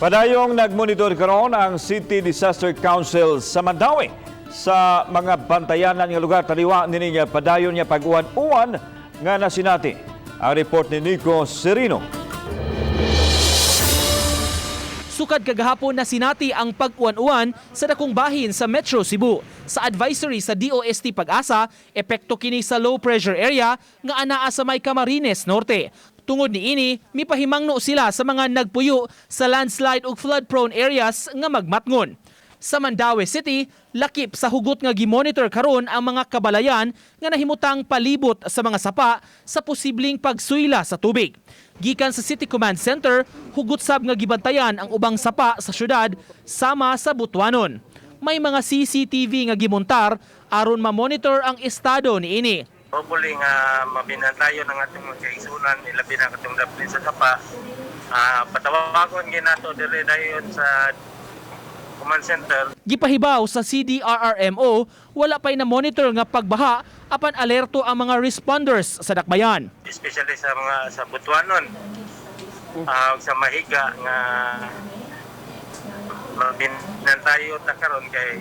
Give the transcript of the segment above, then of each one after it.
Padayong nagmonitor karon ang City Disaster Council sa Mandaue sa mga bantayanan nga lugar taliwa niini nga padayon nga pag-uwan-uwan nga nasinati. Ang report ni Nico Serino. Sukad kagahapon, nasinati ang pag-uwan-uwan sa dakong bahin sa Metro Cebu. Sa advisory sa DOST Pag-asa, epekto kini sa low pressure area nga anaa sa may Camarines Norte. Tungod niini, mipahimangno sila sa mga nagpuyo sa landslide ug flood-prone areas nga magmatngon. Sa Mandaue City, lakip sa hugot nga gimonitor karon ang mga kabalayan nga nahimutang palibot sa mga sapa sa posibleng pagsuyla sa tubig. Gikan sa City Command Center, hugot sab nga gibantayan ang ubang sapa sa syudad sama sa Butuanon. May mga CCTV nga gimontar aron ma-monitor ang estado niini. Hopefully nga mabinantayon ang atong mga kaigsunan, ilabi na katong daplin sa sapa. Patawagon ginato diri dayon sa command center. Gipahibaw sa CDRRMO, wala pa'y na-monitor nga pagbaha apan alerto ang mga responders sa dakbayan. Especially sa mga sa Butuanon, sa Mahiga nga mabinantayo ta karon kay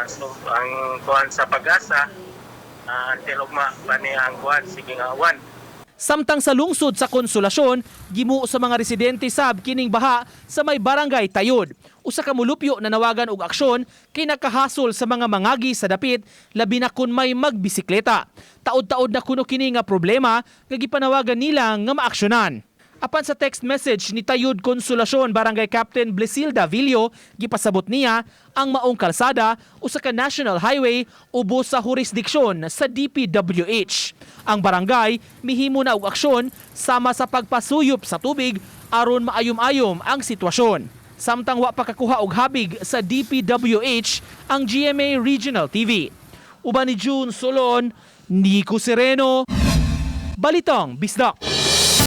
so, ang kuan sa Pag-asa, until ugma pa niya ang kuan, sige nga awan. Samtang sa lungsod sa Konsolasyon, gimuo sa mga residente sab kining baha sa may barangay Tayod. Usa ka mulupyo nanawagan og aksyon kay nakahasol sa mga mangagi sa dapit, labi na kun may magbisikleta. Taod-taod na kuno kini nga problema nga gipanawagan nila nga maaksyonan. Apan sa text message ni Tayud Konsolasyon Barangay Captain Blesilda Villo, gipasabot niya ang maong kalsada usa ka national highway, ubos sa jurisdiksyon sa DPWH. Ang barangay mihimo na og aksyon sama sa pagpasuyop sa tubig aron maayom-ayom ang sitwasyon. Samtang wa pa kakuha og habig sa DPWH ang GMA Regional TV. Uban ni June Solon, Nico Sereno, Balitang Bisdak.